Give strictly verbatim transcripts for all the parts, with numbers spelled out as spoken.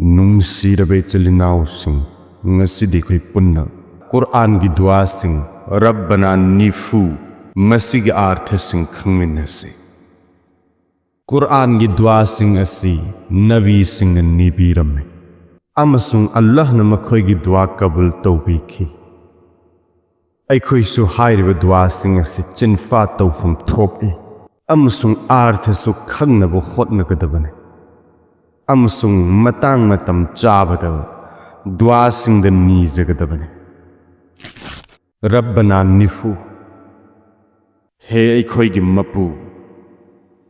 ꯅꯨꯡꯁꯤꯔꯕ ꯏꯆꯤꯜ ꯏꯅꯥꯎꯁꯤꯡ, ꯉꯁꯤꯗꯤ ꯑꯩꯈꯣꯏ ꯄꯨꯟꯅ ꯀꯨꯔꯑꯥꯟꯒꯤ ꯗꯨꯋꯥꯁꯤꯡ, ꯔꯕ꯭ꯕꯅꯥ ꯅꯤꯐꯨ, ꯃꯁꯤꯒꯤ ꯑꯥꯔꯊꯁꯤꯡ ꯈꯪꯃꯤꯟꯅꯁꯤ꯫ ꯀꯨꯔꯑꯥꯟꯒꯤ ꯗꯨꯋꯥꯁꯤꯡ ꯑꯁꯤ ꯅꯕꯤꯁꯤꯡꯅ ꯅꯤꯕꯤꯔꯝꯃꯤ ꯑꯃꯁꯨꯡ ꯑꯜꯂꯥꯍꯅ ꯃꯈꯣꯏꯒꯤ ꯗꯨꯋꯥ ꯀꯕꯨꯜ ꯇꯧꯕꯤꯈꯤ꯫ ꯑꯩꯈꯣꯏꯁꯨ ꯍꯥꯏꯔꯤꯕ ꯗꯨꯋꯥꯁꯤꯡ ꯑꯁꯤ ꯆꯤꯟꯐꯥ ꯇꯧꯐꯝ ꯊꯣꯛꯏ ꯑꯃꯁꯨꯡ ꯑꯥꯔꯊꯁꯨ ꯈꯪꯅꯕ ꯍꯣꯠꯅꯒꯗꯕꯅꯤ, ꯑꯃꯁꯨꯡ ꯃꯇꯥꯡ ꯃꯇꯝ ꯆꯥꯕꯗ ꯗꯨꯋꯥꯁꯤꯡꯗ ꯅꯤꯖꯒꯗꯕꯅꯤ꯫ ꯔꯕ꯭ꯕꯅꯥ ꯅꯤꯐꯨ꯫ ꯍꯦ ꯑꯩꯈꯣꯏꯒꯤ ꯃꯄꯨ,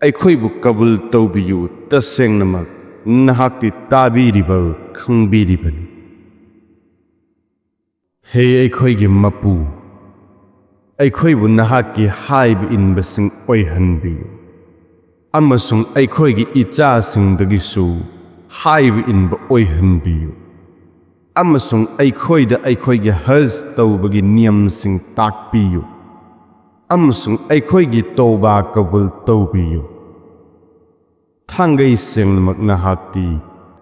ꯑꯩꯈꯣꯏꯕꯨ ꯀꯕꯨꯜ ꯇꯧꯕꯤꯌꯨ, ꯇꯁꯦꯡꯅꯃꯛ ꯅꯍꯥꯛꯇꯤ ꯇꯥꯕꯤꯔꯤꯕ, ꯈꯪꯕꯤꯔꯤꯕꯅꯤ꯫ ꯍꯦ ꯑꯩꯈꯣꯏꯒꯤ ꯃꯄꯨ, ꯑꯩꯈꯣꯏꯕꯨ ꯅꯍꯥꯛꯀꯤ ꯍꯥꯏꯕ ꯏꯟꯕꯁꯤꯡ ꯑꯣꯏꯍꯟꯕꯤꯌꯨ, ꯑꯃꯁꯨꯡ ꯑꯩꯈꯣꯏꯒꯤ ꯏꯆꯥꯁꯤꯡꯗꯒꯤꯁꯨ ꯍꯥꯏꯕ ꯏꯟꯕ ꯑꯣꯏꯍꯟꯕꯤꯌꯨ, ꯑꯃꯁꯨꯡ ꯑꯩꯈꯣꯏꯗ ꯑꯩꯈꯣꯏꯒꯤ ꯍꯖ ꯇꯧꯕꯒꯤ ꯅꯤꯌꯝꯁꯤꯡ ꯇꯥꯛꯄꯤꯌꯨ, ꯑꯃꯁꯨꯡ ꯑꯩꯈꯣꯏꯒꯤ ꯇꯧꯕꯥ ꯀꯕꯨꯜ ꯇꯧꯕꯤꯌꯨ꯫ ꯊꯥꯡꯒꯩ ꯁꯦꯡꯅꯃꯛ ꯅꯍꯥꯛꯇꯤ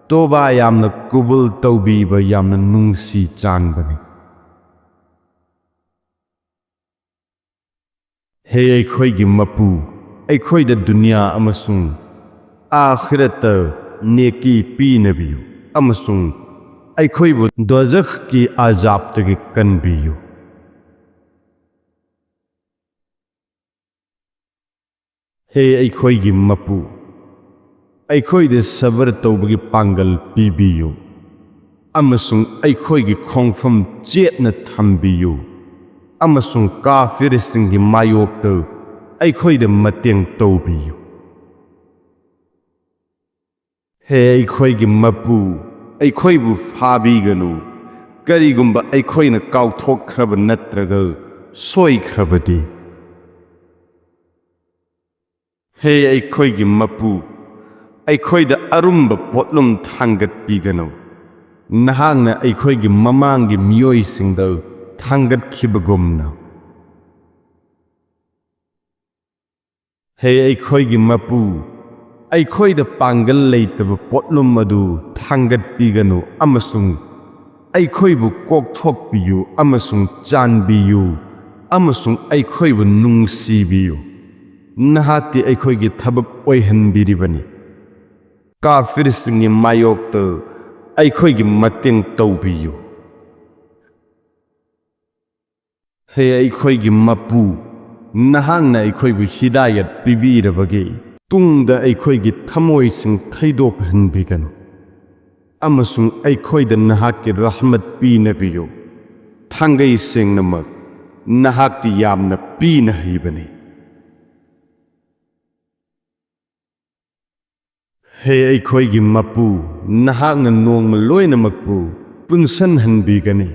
ꯇꯣꯕꯥ ꯌꯥꯝꯅ ꯀꯕꯨꯜ ꯇꯧꯕꯤꯕ, ꯌꯥꯝꯅ ꯅꯨꯡꯁꯤ ꯆꯥꯟꯕꯅꯤ꯫ ꯍꯦ ꯑꯩꯈꯣꯏꯒꯤ ꯃꯄꯨ, ꯑꯩꯈꯣꯏꯗ ꯗꯨꯅꯤꯌꯥ ꯑꯃꯁꯨꯡ ꯑꯥꯈꯤꯔꯠꯇ ꯅꯦꯀꯤ ꯄꯤꯅꯕꯤꯌꯨ ꯑꯃꯁꯨꯡ ꯑꯩꯈꯣꯏꯕꯨ ꯗꯣꯖꯈꯀꯤ ꯑꯖꯥꯕꯇꯒꯤ ꯀꯟꯕꯤꯌꯨ꯫ ꯍꯦ ꯑꯩꯈꯣꯏꯒꯤ ꯃꯄꯨ, ꯑꯩꯈꯣꯏꯗ ꯁꯕꯔ ꯇꯧꯕꯒꯤ ꯄꯥꯡꯒꯜ ꯄꯤꯕꯤꯌꯨ ꯑꯃꯁꯨꯡ ꯑꯩꯈꯣꯏꯒꯤ ꯈꯣꯡꯐꯝ ꯆꯦꯠꯅ ꯊꯝꯕꯤꯌꯨ, ꯑꯃꯁꯨꯡ ꯀꯥꯐꯤꯔꯁꯤꯡꯒꯤ ꯃꯥꯌꯣꯛꯇ ꯑꯩꯈꯣꯏꯗ ꯃꯇꯦꯡ ꯇꯧꯕꯤꯌꯨ꯫ ꯍꯦ ꯑꯩꯈꯣꯏꯒꯤ ꯃꯄꯨ, ꯑꯩꯈꯣꯏꯕꯨ ꯐꯥꯕꯤꯒꯅꯨ, ꯀꯔꯤꯒꯨꯝꯕ ꯑꯩꯈꯣꯏꯅ ꯀꯥꯎꯊꯣꯛꯈ꯭ꯔꯕ ꯅꯠꯇ꯭ꯔꯒ ꯁꯣꯏꯈ꯭ꯔꯕꯗꯤ꯫ ꯍꯦ ꯑꯩꯈꯣꯏꯒꯤ ꯃꯄꯨ, ꯑꯩꯈꯣꯏꯗ ꯑꯔꯨꯝꯕ ꯄꯣꯠꯂꯨꯝ ꯊꯥꯡꯒꯠꯄꯤꯒꯅꯨ, ꯅꯍꯥꯛꯅ ꯑꯩꯈꯣꯏꯒꯤ ꯃꯃꯥꯡꯒꯤ ꯃꯤꯑꯣꯏꯁꯤꯡꯗ ꯊꯥꯡꯒꯠꯈꯤꯕꯒꯨꯝꯅ꯫ ꯍꯦ ꯑꯩꯈꯣꯏꯒꯤ ꯃꯄꯨ, ꯑꯩꯈꯣꯏꯗ ꯄꯥꯡꯒꯜ ꯂꯩꯇꯕ ꯄꯣꯠꯂꯨꯝ ꯑꯗꯨ ꯊꯥꯡꯒꯠꯄꯤꯒꯅꯨ ꯑꯃꯁꯨꯡ ꯑꯩꯈꯣꯏꯕꯨ ꯀꯣꯛꯊꯣꯛꯄꯤꯌꯨ ꯑꯃꯁꯨꯡ ꯆꯥꯟꯕꯤꯌꯨ ꯑꯃꯁꯨꯡ ꯑꯩꯈꯣꯏꯕꯨ ꯅꯨꯡꯁꯤꯕꯤꯌꯨ꯫ ꯅꯍꯥꯛꯇꯤ ꯑꯩꯈꯣꯏꯒꯤ ꯊꯕꯛ ꯑꯣꯏꯍꯟꯕꯤꯔꯤꯕꯅꯤ꯫ ꯀꯥꯐꯤꯔꯁꯤꯡꯒꯤ ꯃꯥꯌꯣꯛꯇ ꯑꯩꯈꯣꯏꯒꯤ ꯃꯇꯦꯡ ꯇꯧꯕꯤꯌꯨ꯫ ꯍꯦ ꯑꯩꯈꯣꯏꯒꯤ ꯃꯄꯨ, ꯅꯍꯥꯛꯅ ꯑꯩꯈꯣꯏꯕꯨ ꯍꯤꯗꯥꯌꯠ ꯄꯤꯕꯤꯔꯕꯒꯤ ꯇꯨꯡꯗ ꯑꯩꯈꯣꯏꯒꯤ ꯊꯃꯣꯏꯁꯤꯡ ꯊꯩꯗꯣꯛꯍꯟꯕꯤꯒꯅꯨ ꯑꯃꯁꯨꯡ ꯑꯩꯈꯣꯏꯗ ꯅꯍꯥꯛꯀꯤ ꯔꯍꯃꯠ ꯄꯤꯅꯕꯤꯌꯨ꯫ ꯊꯥꯡꯒꯩ ꯁꯦꯡꯅꯃꯛ ꯅꯍꯥꯛꯇꯤ ꯌꯥꯝꯅ ꯄꯤꯅ ꯍꯩꯕꯅꯤ꯫ ꯍꯦ ꯑꯩꯈꯣꯏꯒꯤ ꯃꯄꯨ, ꯅꯍꯥꯛꯅ ꯅꯣꯡꯃ ꯂꯣꯏꯅꯃꯛꯄꯨ ꯄꯨꯟꯁꯟꯍꯟꯕꯤꯒꯅꯤ,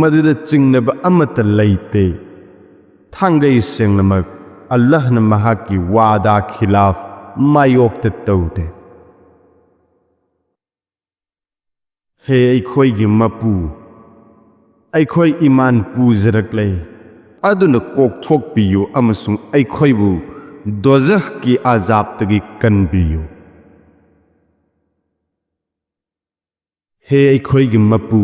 ꯃꯗꯨꯗ ꯆꯤꯡꯅꯕ ꯑꯃꯠꯇ ꯂꯩꯇꯦ꯫ ꯊꯥꯡꯒꯩ ꯁꯦꯡꯅꯃꯛ ꯑꯜꯂꯥꯍꯅ ꯃꯍꯥꯛꯀꯤ ꯋꯥꯗꯥ ꯈꯤꯂꯥꯐ ꯃꯥꯌꯣꯛꯇ ꯇꯧꯗꯦ꯫ ꯍꯦ ꯑꯩꯈꯣꯏꯒꯤ ꯃꯄꯨ, ꯑꯩꯈꯣꯏ ꯏꯃꯥꯟ ꯄꯨꯖꯔꯛꯂꯦ, ꯑꯗꯨꯅ ꯀꯣꯛꯊꯣꯛꯄꯤꯌꯨ ꯑꯃꯁꯨꯡ ꯑꯩꯈꯣꯏꯕꯨ ꯗꯣꯖꯈꯀꯤ ꯑꯖꯥꯕꯇꯒꯤ ꯀꯟꯕꯤꯌꯨ꯫ ꯍꯦ ꯑꯩꯈꯣꯏꯒꯤ ꯃꯄꯨ,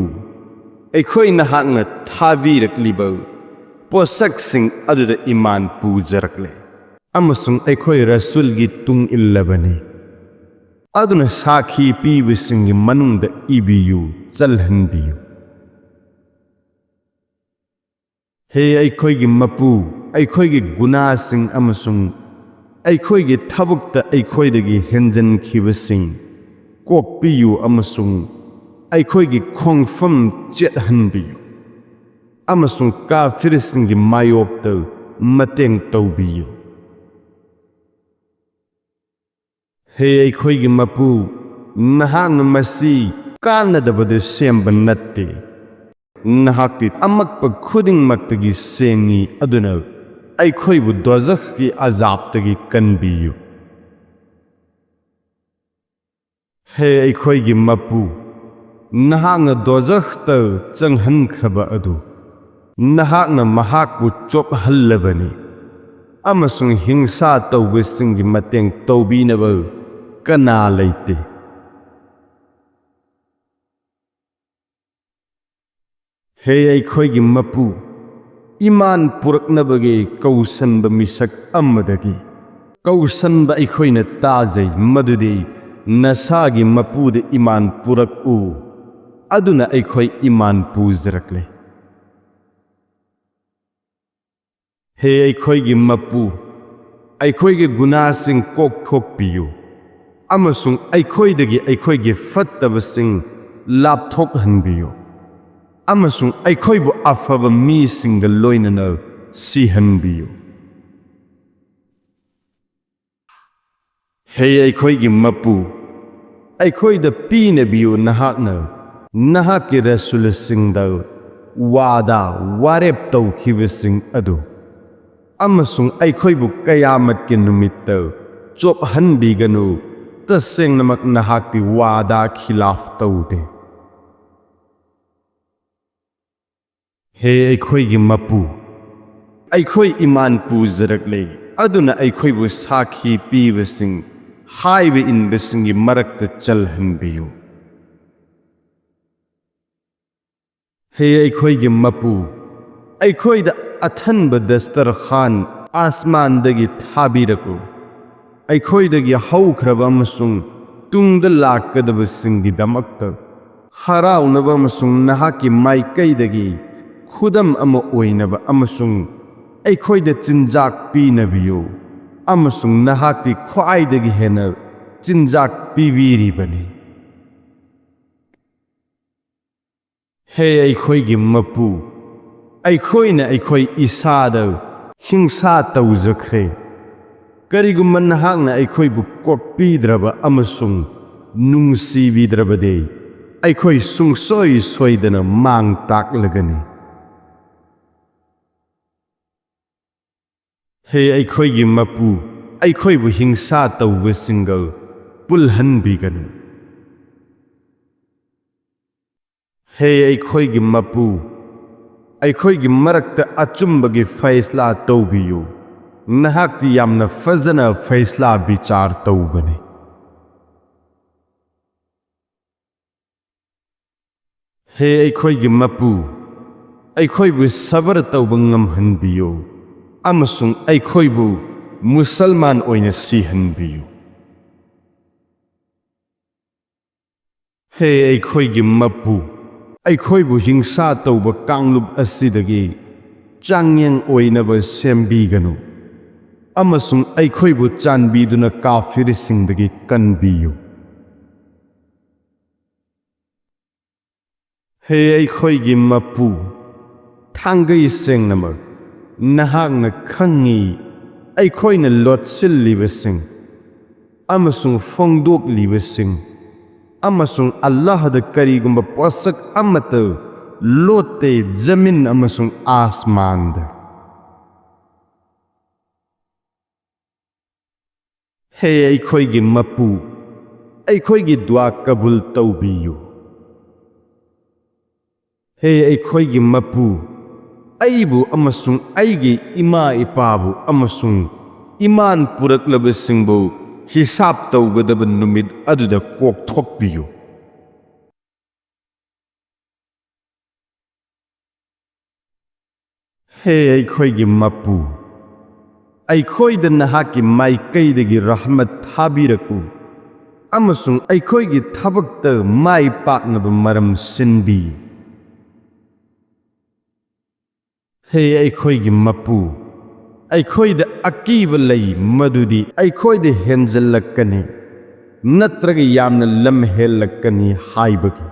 ꯑꯩꯈꯣꯏ ꯅꯍꯥꯛꯅ ꯊꯥꯕꯤꯔꯛꯂꯤꯕ ꯄꯣꯠꯁꯛꯁꯤꯡ ꯑꯗꯨꯗ ꯏꯃꯥꯟ ꯄꯨꯖꯔꯛꯂꯦ ꯑꯃꯁꯨꯡ ꯑꯩꯈꯣꯏ ꯔꯁꯨꯜꯒꯤ ꯇꯨꯡ ꯏꯜꯂꯕꯅꯤ꯫ ꯑꯗꯨꯅ ꯁꯥꯈꯤ ꯄꯤꯕꯁꯤꯡꯒꯤ ꯃꯅꯨꯡꯗ ꯏꯕꯤꯌꯨ, ꯆꯜꯍꯟꯕꯤꯌꯨ꯫ ꯍꯦ ꯑꯩꯈꯣꯏꯒꯤ ꯃꯄꯨ, ꯑꯩꯈꯣꯏꯒꯤ ꯒꯨꯅꯥꯁꯤꯡ ꯑꯃꯁꯨꯡ ꯑꯩꯈꯣꯏꯒꯤ ꯊꯕꯛꯇ ꯑꯩꯈꯣꯏꯗꯒꯤ ꯍꯦꯟꯖꯟꯈꯤꯕꯁꯤꯡ ꯀꯣꯛꯄꯤꯌꯨ ꯑꯃꯁꯨꯡ ꯑꯩꯈꯣꯏꯒꯤ ꯈꯣꯡꯐꯝ ꯆꯦꯠꯍꯟꯕꯤꯌꯨ ꯑꯃꯁꯨꯡ ꯀꯥꯐꯤꯔꯁꯤꯡꯒꯤ ꯃꯥꯌꯣꯛꯇ ꯃꯇꯦꯡ ꯇꯧꯕꯤꯌꯨ꯫ ꯍꯦ ꯑꯩꯈꯣꯏꯒꯤ ꯃꯄꯨ, ꯅꯍꯥꯛꯅ ꯃꯁꯤ ꯀꯥꯟꯅꯗꯕꯗ ꯁꯦꯝꯕ ꯅꯠꯇꯦ꯫ ꯅꯍꯥꯛꯇꯤ ꯑꯃꯛꯄ ꯈꯨꯗꯤꯡꯃꯛꯇꯒꯤ ꯁꯦꯡꯉꯤ, ꯑꯗꯨꯅ ꯑꯩꯈꯣꯏꯕꯨ ꯗꯣꯖꯈꯀꯤ ꯑꯖꯥꯕꯇꯒꯤ ꯀꯟꯕꯤꯌꯨ꯫ ꯍꯦ ꯑꯩꯈꯣꯏꯒꯤ ꯃꯄꯨ, ꯅꯍꯥꯛꯅ ꯗꯣꯖꯈꯇ ꯆꯪꯍꯟꯈ꯭ꯔꯕ ꯑꯗꯨ ꯅꯍꯥꯛꯅ ꯃꯍꯥꯛꯄꯨ ꯆꯣꯞꯍꯜꯂꯕꯅꯤ, ꯑꯃꯁꯨꯡ ꯍꯤꯡꯁꯥ ꯇꯧꯕꯁꯤꯡꯒꯤ ꯃꯇꯦꯡ ꯇꯧꯕꯤꯅꯕ ꯀꯅꯥ ꯂꯩꯇꯦ? ꯍꯦ ꯑꯩꯈꯣꯏꯒꯤ ꯃꯄꯨ, ꯏꯃꯥꯟ ꯄꯨꯔꯛꯅꯕꯒꯤ ꯀꯧꯁꯟꯕ ꯃꯤꯁꯛ ꯑꯃꯗꯒꯤ ꯀꯧꯁꯟꯕ ꯑꯩꯈꯣꯏꯅ ꯇꯥꯖꯩ ꯃꯗꯨꯗꯤ, "ꯅꯁꯥꯒꯤ ꯃꯄꯨꯗ ꯏꯃꯥꯟ ꯄꯨꯔꯛꯎ", ꯑꯗꯨꯅ ꯑꯩꯈꯣꯏ ꯏꯃꯥꯟ ꯄꯨꯖꯔꯛꯂꯦ꯫ ꯍꯦ ꯑꯩꯈꯣꯏꯒꯤ ꯃꯄꯨ, ꯑꯩꯈꯣꯏꯒꯤ ꯒꯨꯅꯥꯁꯤꯡ ꯀꯣꯛꯊꯣꯛꯄꯤꯌꯨ, ꯑꯃꯁꯨꯡ ꯑꯩꯈꯣꯏꯗꯒꯤ ꯑꯩꯈꯣꯏꯒꯤ ꯐꯠꯇꯕꯁꯤꯡ ꯂꯥꯞꯊꯣꯛꯍꯟꯕꯤꯌꯨ, ꯑꯃꯁꯨꯡ ꯑꯩꯈꯣꯏꯕꯨ ꯑꯐꯕ ꯃꯤꯁꯤꯡꯒ ꯂꯣꯏꯅꯅ ꯁꯤꯍꯟꯕꯤꯌꯨ꯫ ꯍꯦ ꯑꯩꯈꯣꯏꯒꯤ ꯃꯄꯨ, ꯑꯩꯈꯣꯏꯗ ꯄꯤꯅꯕꯤꯌꯨ ꯅꯍꯥꯛꯅ ꯅꯍꯥꯛꯀꯤ ꯔꯁꯨꯂꯁꯤꯡꯗ ꯋꯥꯗꯥ ꯋꯥꯔꯦꯞ ꯇꯧꯈꯤꯕꯁꯤꯡ ꯑꯗꯨ, ꯑꯃꯁꯨꯡ ꯑꯩꯈꯣꯏꯕꯨ ꯀꯌꯥꯃꯠꯀꯤ ꯅꯨꯃꯤꯠꯇ ꯆꯣꯞꯍꯟꯕꯤꯒꯅꯨ, ꯇꯁꯦꯡꯅꯃꯛ ꯅꯍꯥꯛꯇꯤ ꯋꯥꯗꯥ ꯈꯤꯂꯥꯐ ꯇꯧꯗꯦ꯫ ꯍꯦ ꯑꯩꯈꯣꯏꯒꯤ ꯃꯄꯨ, ꯑꯩꯈꯣꯏ ꯏꯃꯥꯟ ꯄꯨꯖꯔꯛꯂꯦ, ꯑꯗꯨꯅ ꯑꯩꯈꯣꯏꯕꯨ ꯁꯥꯈꯤ ꯄꯤꯕꯁꯤꯡ, ꯍꯥꯏꯕ ꯏꯟꯕꯁꯤꯡꯒꯤ ꯃꯔꯛꯇ ꯆꯜꯍꯟꯕꯤꯌꯨ꯫ ꯍꯦ ꯑꯩꯈꯣꯏꯒꯤ ꯃꯄꯨ, ꯑꯩꯈꯣꯏꯗ ꯑꯊꯟꯕ ꯗꯁꯇꯔꯈꯥꯟ ꯑꯥꯁꯃꯥꯟꯗꯒꯤ ꯊꯥꯕꯤꯔꯛꯎ꯫ ꯑꯩꯈꯣꯏꯗꯒꯤ ꯍꯧꯈ꯭ꯔꯕ ꯑꯃꯁꯨꯡ ꯇꯨꯡꯗ ꯂꯥꯛꯀꯗꯕꯁꯤꯡꯒꯤꯗꯃꯛꯇ ꯍꯔꯥꯎꯅꯕ ꯑꯃꯁꯨꯡ ꯅꯍꯥꯛꯀꯤ ꯃꯥꯏꯀꯩꯗꯒꯤ ꯈꯨꯗꯝ ꯑꯃ ꯑꯣꯏꯅꯕ ꯑꯃꯁꯨꯡ ꯑꯩꯈꯣꯏꯗ ꯆꯤꯟꯖꯥꯛ ꯄꯤꯅꯕꯤꯌꯨ, ꯑꯃꯁꯨꯡ ꯅꯍꯥꯛꯇꯤ ꯈ꯭ꯋꯥꯏꯗꯒꯤ ꯍꯦꯟꯅ ꯆꯤꯟꯖꯥꯛ ꯄꯤꯕꯤꯔꯤꯕꯅꯤ꯫ ꯍꯦ ꯑꯩꯈꯣꯏꯒꯤ ꯃꯄꯨ, ꯑꯩꯈꯣꯏꯅ ꯑꯩꯈꯣꯏ ꯏꯁꯥꯗ ꯍꯤꯡꯁꯥ ꯇꯧꯖꯈ꯭ꯔꯦ꯫ ꯀꯔꯤꯒꯨꯝꯕ ꯅꯍꯥꯛꯅ ꯑꯩꯈꯣꯏꯕꯨ ꯀꯣꯛꯄꯤꯗ꯭ꯔꯕ ꯑꯃꯁꯨꯡ ꯅꯨꯡꯁꯤꯕꯤꯗ꯭ꯔꯕꯗꯤ, ꯑꯩꯈꯣꯏ ꯁꯨꯡꯁꯣꯏ ꯁꯣꯏꯗꯅ ꯃꯥꯡ ꯇꯥꯛꯂꯒꯅꯤ꯫ ꯍꯦ ꯑꯩꯈꯣꯏꯒꯤ ꯃꯄꯨ, ꯑꯩꯈꯣꯏꯕꯨ ꯍꯤꯡꯁꯥ ꯇꯧꯕꯁꯤꯡꯒ ꯄꯨꯜꯍꯟꯕꯤꯒꯅꯨ꯫ ꯍꯦ ꯑꯩꯈꯣꯏꯒꯤ ꯃꯄꯨ, ꯑꯩꯈꯣꯏꯒꯤ ꯃꯔꯛꯇ ꯑꯆꯨꯝꯕꯒꯤ ꯐꯩꯁꯂꯥ ꯇꯧꯕꯤꯌꯨ꯫ ꯅꯍꯥꯛꯇꯤ ꯌꯥꯝꯅ ꯐꯖꯅ ꯐꯩꯁꯂꯥ ꯕꯤꯆꯥꯔ ꯇꯧꯕꯅꯤ꯫ ꯍꯦ ꯑꯩꯈꯣꯏꯒꯤ ꯃꯄꯨ, ꯑꯩꯈꯣꯏꯕꯨ ꯁꯕꯔ ꯇꯧꯕ ꯉꯝꯍꯟꯕꯤꯌꯨ ꯑꯃꯁꯨꯡ ꯑꯩꯈꯣꯏꯕꯨ ꯃꯨꯁꯜꯃꯥꯟ ꯑꯣꯏꯅ ꯁꯤꯍꯟꯕꯤꯌꯨ꯫ ꯍꯦ ꯑꯩꯈꯣꯏꯒꯤ ꯃꯄꯨ, ꯑꯩꯈꯣꯏꯕꯨ ꯍꯤꯡꯁꯥ ꯇꯧꯕ ꯀꯥꯡꯂꯨꯞ ꯑꯁꯤꯗꯒꯤ ꯆꯥꯡꯌꯦꯡ ꯑꯣꯏꯅꯕ ꯁꯦꯝꯕꯤꯒꯅꯨ ꯑꯃꯁꯨꯡ ꯑꯩꯈꯣꯏꯕꯨ ꯆꯥꯟꯕꯤꯗꯨꯅ ꯀꯥꯐꯤꯔꯁꯤꯡꯗꯒꯤ ꯀꯟꯕꯤꯌꯨ꯫ ꯍꯦ ꯑꯩꯈꯣꯏꯒꯤ ꯃꯄꯨ, ꯊꯥꯡꯒꯩ ꯁꯦꯡꯅꯃꯛ ꯅꯍꯥꯛꯅ ꯈꯪꯏ꯫ ꯑꯩꯈꯣꯏꯅ ꯂꯣꯠꯁꯤꯜꯂꯤꯕꯁꯤꯡ ꯑꯃꯁꯨꯡ ꯐꯣꯡꯗꯣꯛꯂꯤꯕꯁꯤꯡ ꯑꯃꯁꯨꯡ ꯑꯜꯂꯥꯍꯗ ꯀꯔꯤꯒꯨꯝꯕ ꯄꯣꯠꯁꯛ ꯑꯃꯠꯇ ꯂꯣꯠꯇꯦ, ꯖꯃꯤꯟ ꯑꯃꯁꯨꯡ ꯑꯥꯁꯃꯥꯟꯗ꯫ ꯍꯦ ꯑꯩꯈꯣꯏꯒꯤ ꯃꯄꯨ, ꯑꯩꯈꯣꯏꯒꯤ ꯗꯨꯋꯥ ꯀꯕꯨꯜ ꯇꯧꯕꯤꯌꯨ꯫ ꯍꯦ ꯑꯩꯈꯣꯏꯒꯤ ꯃꯄꯨ, ꯑꯩꯕꯨ ꯑꯃꯁꯨꯡ ꯑꯩꯒꯤ ꯏꯃꯥ ꯏꯄꯥꯕꯨ ꯑꯃꯁꯨꯡ ꯏꯃꯥꯟ ꯄꯨꯔꯛꯂꯕꯁꯤꯡꯕꯨ ꯍꯤꯁꯥꯞ ꯇꯧꯒꯗꯕ ꯅꯨꯃꯤꯠ ꯑꯗꯨꯗ ꯀꯣꯛꯊꯣꯛꯄꯤꯌꯨ꯫ ꯍꯦ ꯑꯩꯈꯣꯏꯒꯤ ꯃꯄꯨ, ꯑꯩꯈꯣꯏꯗ ꯅꯍꯥꯛꯀꯤ ꯃꯥꯏꯀꯩꯗꯒꯤ ꯔꯍꯃꯠ ꯊꯥꯕꯤꯔꯛꯎ ꯑꯃꯁꯨꯡ ꯑꯩꯈꯣꯏꯒꯤ ꯊꯕꯛꯇ ꯃꯥꯏ ꯄꯥꯛꯅꯕ ꯃꯔꯝ ꯁꯤꯟꯕꯤꯌꯨ꯫ ꯍꯦ ꯑꯩꯈꯣꯏꯒꯤ ꯃꯄꯨ, ꯑꯩꯈꯣꯏꯗ ꯑꯀꯤꯕ ꯂꯩ ꯃꯗꯨꯗꯤ ꯑꯩꯈꯣꯏꯗ ꯍꯦꯟꯖꯜꯂꯛꯀꯅꯤ ꯅꯠꯇ꯭ꯔꯒ ꯌꯥꯝꯅ ꯂꯝ ꯍꯦꯜꯂꯛꯀꯅꯤ ꯍꯥꯏꯕꯒꯤ꯫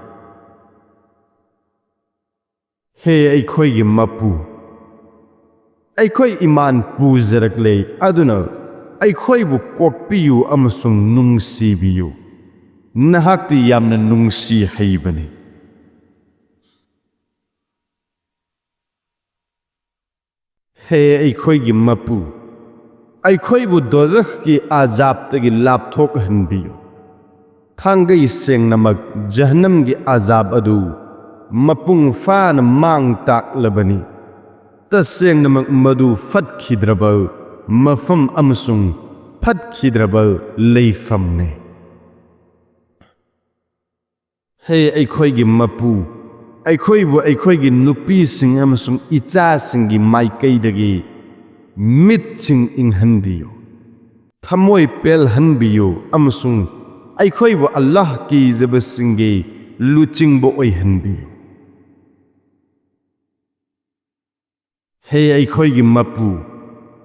ꯍꯦ ꯑꯩꯈꯣꯏꯒꯤ ꯃꯄꯨ, ꯑꯩꯈꯣꯏ ꯏꯃꯥꯟ ꯄꯨꯖꯔꯛꯂꯦ, ꯑꯗꯨꯅ ꯑꯩꯈꯣꯏꯕꯨ ꯀꯣꯛꯄꯤꯌꯨ ꯑꯃꯁꯨꯡ ꯅꯨꯡꯁꯤꯕꯤꯌꯨ꯫ ꯅꯍꯥꯛꯇꯤ ꯌꯥꯝꯅ ꯅꯨꯡꯁꯤ ꯍꯩꯕꯅꯤ꯫ ꯍꯦ ꯑꯩꯈꯣꯏꯒꯤ ꯃꯄꯨ, ꯑꯩꯈꯣꯏꯕꯨ ꯗꯣꯖꯈꯀꯤ ꯑꯖꯥꯕꯇꯒꯤ ꯂꯥꯞꯊꯣꯛꯍꯟꯕꯤꯌꯨ꯫ ꯊꯥꯡꯒꯩ ꯁꯦꯡꯅꯃꯛ ꯖꯍꯟꯅꯝꯒꯤ ꯑꯖꯥꯕ ꯑꯗꯨ ꯃꯄꯨꯡ ꯐꯥꯅ ꯃꯥꯡ ꯇꯥꯛꯂꯕꯅꯤ꯫ ꯇꯁꯦꯡꯅꯃꯛ ꯃꯗꯨ ꯐꯠꯈꯤꯗ꯭ꯔꯕ ꯃꯐꯝ ꯑꯃꯁꯨꯡ ꯐꯠꯈꯤꯗ꯭ꯔꯕ ꯂꯩꯐꯝꯅꯤ꯫ ꯍꯦ ꯑꯩꯈꯣꯏꯒꯤ ꯃꯄꯨ, ꯑꯩꯈꯣꯏꯕꯨ ꯑꯩꯈꯣꯏꯒꯤ ꯅꯨꯄꯤꯁꯤꯡ ꯑꯃꯁꯨꯡ ꯏꯆꯥꯁꯤꯡꯒꯤ ꯃꯥꯏꯀꯩꯗꯒꯤ ꯃꯤꯠꯁꯤꯡ ꯏꯪꯍꯟꯕꯤꯌꯨ, ꯊꯃꯣꯏ ꯄꯦꯜꯍꯟꯕꯤꯌꯨ, ꯑꯃꯁꯨꯡ ꯑꯩꯈꯣꯏꯕꯨ ꯑꯜꯂꯥꯍ ꯀꯤꯖꯕꯁꯤꯡꯒꯤ ꯂꯨꯆꯤꯡꯕ ꯑꯣꯏꯍꯟꯕꯤꯌꯨ꯫ ꯍꯦ ꯑꯩꯈꯣꯏꯒꯤ ꯃꯄꯨ,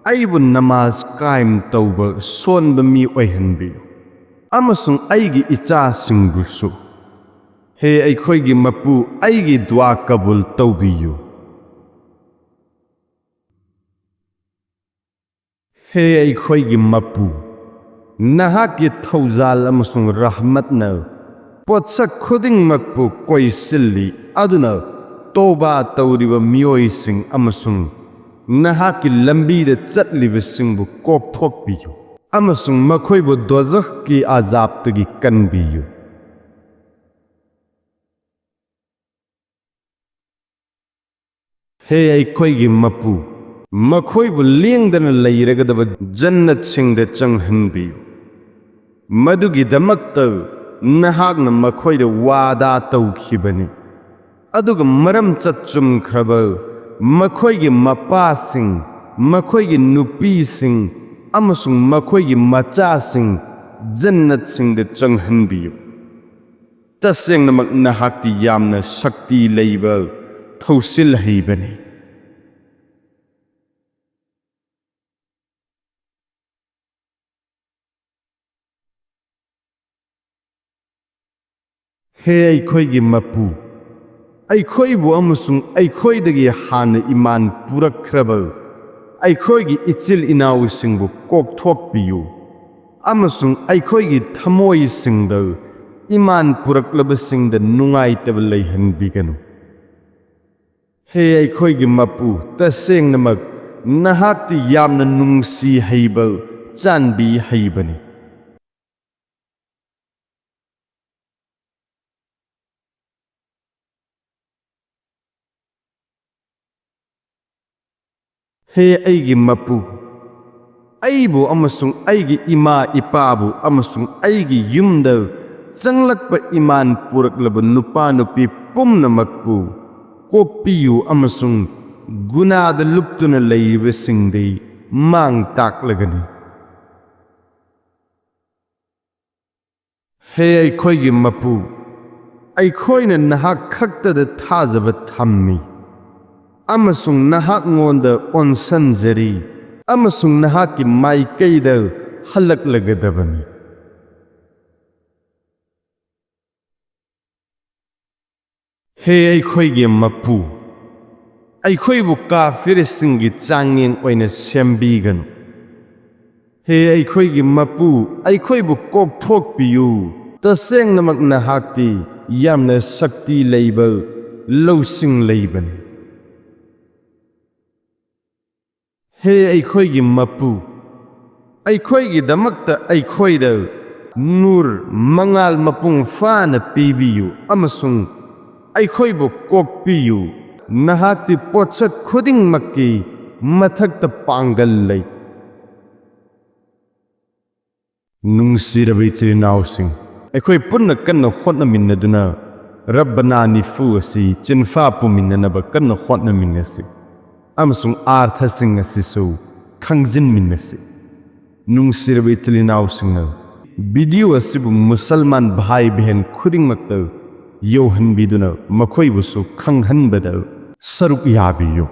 ꯑꯩꯕꯨ ꯅꯃꯥꯖ ꯀꯥꯏꯝ ꯇꯧꯕ ꯁꯣꯟꯕ ꯃꯤ ꯑꯣꯏꯍꯟꯕꯤꯌꯨ, ꯑꯃꯁꯨꯡ ꯑꯩꯒꯤ ꯏꯆꯥꯁꯤꯡꯕꯨꯁꯨ꯫ ꯍꯦ ꯑꯩꯈꯣꯏꯒꯤ ꯃꯄꯨ, ꯑꯩꯒꯤ ꯗꯨꯋꯥ ꯀꯕꯨꯜ ꯇꯧꯕꯤꯌꯨ꯫ ꯍꯦ ꯑꯩꯈꯣꯏꯒꯤ ꯃꯄꯨ, ꯅꯍꯥꯛꯀꯤ ꯊꯧꯖꯥꯜ ꯑꯃꯁꯨꯡ ꯔꯍꯃꯠꯅ ꯄꯣꯠꯁꯛ ꯈꯨꯗꯤꯡꯃꯛꯄꯨ ꯀꯣꯏꯁꯤꯜꯂꯤ, ꯑꯗꯨꯅ ꯇꯣꯕꯥ ꯇꯧꯔꯤꯕ ꯃꯤꯑꯣꯏꯁꯤꯡ ꯑꯃꯁꯨꯡ ꯅꯍꯥꯛꯀꯤ ꯂꯝꯕꯤꯗ ꯆꯠꯂꯤꯕꯁꯤꯡꯕꯨ ꯀꯣꯛꯊꯣꯛꯄꯤꯌꯨ ꯑꯃꯁꯨꯡ ꯃꯈꯣꯏꯕꯨ ꯗꯣꯖꯈꯀꯤ ꯑꯖꯥꯕꯇꯒꯤ ꯀꯟꯕꯤꯌꯨ꯫ ꯍꯦ ꯑꯩꯈꯣꯏꯒꯤ ꯃꯄꯨ, ꯃꯈꯣꯏꯕꯨ ꯂꯦꯡꯗꯅ ꯂꯩꯔꯒꯗꯕ ꯖꯟꯅꯠꯁꯤꯡꯗ ꯆꯪꯍꯟꯕꯤꯌꯨ꯫ ꯃꯗꯨꯒꯤꯗꯃꯛꯇ ꯅꯍꯥꯛꯅ ꯃꯈꯣꯏꯗ ꯋꯥꯗꯥ ꯇꯧꯈꯤꯕꯅꯤ, ꯑꯗꯨꯒ ꯃꯔꯝ ꯆꯠ ꯆꯨꯝꯈ꯭ꯔꯕ ꯃꯈꯣꯏꯒꯤ ꯃꯄꯥꯁꯤꯡ, ꯃꯈꯣꯏꯒꯤ ꯅꯨꯄꯤꯁꯤꯡ ꯑꯃꯁꯨꯡ ꯃꯈꯣꯏꯒꯤ ꯃꯆꯥꯁꯤꯡ ꯖꯟꯅꯠꯁꯤꯡꯗ ꯆꯪꯍꯟꯕꯤꯌꯨ꯫ ꯇꯁꯦꯡꯅꯃꯛ ꯅꯍꯥꯛꯇꯤ ꯌꯥꯝꯅ ꯁꯛꯇꯤ ꯂꯩꯕ, ꯊꯧꯁꯤꯜ ꯍꯩꯕꯅꯤ꯫ ꯍꯦ ꯑꯩꯈꯣꯏꯒꯤ ꯃꯄꯨ, ꯑꯩꯈꯣꯏꯕꯨ ꯑꯃꯁꯨꯡ ꯑꯩꯈꯣꯏꯗꯒꯤ ꯍꯥꯟꯅ ꯏꯃꯥꯟ ꯄꯨꯔꯛꯈ꯭ꯔꯕ ꯑꯩꯈꯣꯏꯒꯤ ꯏꯆꯤꯜ ꯏꯅꯥꯎꯁꯤꯡꯕꯨ ꯀꯣꯛꯊꯣꯛꯄꯤꯌꯨ, ꯑꯃꯁꯨꯡ ꯑꯩꯈꯣꯏꯒꯤ ꯊꯃꯣꯏꯁꯤꯡꯗ ꯏꯃꯥꯟ ꯄꯨꯔꯛꯂꯕꯁꯤꯡꯗ ꯅꯨꯡꯉꯥꯏꯇꯕ ꯂꯩꯍꯟꯕꯤꯒꯅꯨ꯫ ꯍꯦ ꯑꯩꯈꯣꯏꯒꯤ ꯃꯄꯨ, ꯇꯁꯦꯡꯅꯃꯛ ꯅꯍꯥꯛꯇꯤ ꯌꯥꯝꯅ ꯅꯨꯡꯁꯤ ꯍꯩꯕ, ꯆꯥꯟꯕꯤ ꯍꯩꯕꯅꯤ꯫ ꯍꯦ ꯑꯩꯒꯤ ꯃꯄꯨ, ꯑꯩꯕꯨ ꯑꯃꯁꯨꯡ ꯑꯩꯒꯤ ꯏꯃꯥ ꯏꯄꯥꯕꯨ ꯑꯃꯁꯨꯡ ꯑꯩꯒꯤ ꯌꯨꯝꯗ ꯆꯪꯂꯛꯄ ꯏꯃꯥꯟ ꯄꯨꯔꯛꯂꯕ ꯅꯨꯄꯥ ꯅꯨꯄꯤ ꯄꯨꯝꯅꯃꯛꯄꯨ ꯀꯣꯛꯄꯤꯌꯨ ꯑꯃꯁꯨꯡ ꯒꯨꯅꯥꯗ ꯂꯨꯞꯇꯨꯅ ꯂꯩꯔꯤꯕꯁꯤꯡꯗꯤ ꯃꯥꯡ ꯇꯥꯛꯂꯒꯅꯤ꯫ ꯍꯦ ꯑꯩꯈꯣꯏꯒꯤ ꯃꯄꯨ, ꯑꯩꯈꯣꯏꯅ ꯅꯍꯥꯛ ꯈꯛꯇꯗ ꯊꯥꯖꯕ ꯊꯝꯃꯤ ꯑꯃꯁꯨꯡ ꯅꯍꯥꯛꯉꯣꯟꯗ ꯑꯣꯟꯁꯟꯖꯔꯤ ꯑꯃꯁꯨꯡ ꯅꯍꯥꯛꯀꯤ ꯃꯥꯏꯀꯩꯗ ꯍꯜꯂꯛꯂꯒꯗꯕꯅꯤ꯫ ꯍꯦ ꯑꯩꯈꯣꯏꯒꯤ ꯃꯄꯨ, ꯑꯩꯈꯣꯏꯕꯨ ꯀꯥꯐꯤꯔꯁꯤꯡꯒꯤ ꯆꯥꯡꯌꯦꯡ ꯑꯣꯏꯅ ꯁꯦꯝꯕꯤꯒꯅꯨ꯫ ꯍꯦ ꯑꯩꯈꯣꯏꯒꯤ ꯃꯄꯨ, ꯑꯩꯈꯣꯏꯕꯨ ꯀꯣꯛꯊꯣꯛꯄꯤꯌꯨ꯫ ꯇꯁꯦꯡꯅꯃꯛ ꯅꯍꯥꯛꯇꯤ ꯌꯥꯝꯅ ꯁꯛꯇꯤ ꯂꯩꯕ, ꯂꯧꯁꯤꯡ ꯂꯩꯕꯅꯤ꯫ ꯍꯦ ꯑꯩꯈꯣꯏꯒꯤ ꯃꯄꯨ, ꯑꯩꯈꯣꯏꯒꯤꯗꯃꯛꯇ ꯑꯩꯈꯣꯏꯗ ꯅꯨꯔ, ꯃꯉꯥꯜ ꯃꯄꯨꯡ ꯐꯥꯅ ꯄꯤꯕꯤꯌꯨ ꯑꯃꯁꯨꯡ ꯑꯩꯈꯣꯏꯕꯨ ꯀꯣꯛꯄꯤꯌꯨ꯫ ꯅꯍꯥꯛꯇꯤ ꯄꯣꯠꯁꯛ ꯈꯨꯗꯤꯡꯃꯛꯀꯤ ꯃꯊꯛꯇ ꯄꯥꯡꯒꯜ ꯂꯩ꯫ ꯅꯨꯡꯁꯤꯔꯕ ꯏꯆꯤꯜ ꯏꯅꯥꯎꯁꯤꯡ, ꯑꯩꯈꯣꯏ ꯄꯨꯟꯅ ꯀꯟꯅ ꯍꯣꯠꯅꯃꯤꯟꯅꯗꯨꯅ ꯔꯕꯅꯥ ꯅꯤꯐꯨ ꯑꯁꯤ ꯆꯤꯟꯐꯥ ꯄꯨꯃꯤꯟꯅꯅꯕ ꯀꯟꯅ ꯍꯣꯠꯅꯃꯤꯟꯅꯁꯤ ꯑꯃꯁꯨꯡ ꯑꯥꯔꯊꯁꯤꯡ ꯑꯁꯤꯁꯨ ꯈꯪꯖꯤꯟꯃꯤꯟꯅꯁꯤ꯫ ꯅꯨꯡꯁꯤꯔꯕ ꯏꯆꯤꯜ ꯏꯅꯥꯎꯁꯤꯡꯅ ꯚꯤꯗꯤꯑꯣ ꯑꯁꯤꯕꯨ ꯃꯨꯁꯜꯃꯥꯟ ꯚꯥꯏ ꯕꯍꯦꯟ ꯈꯨꯗꯤꯡꯃꯛꯇ ꯌꯧꯍꯟꯕꯤꯗꯨꯅ ꯃꯈꯣꯏꯕꯨꯁꯨ ꯈꯪꯍꯟꯕꯗ ꯁꯔꯨꯛ ꯌꯥꯕꯤꯌꯨ꯫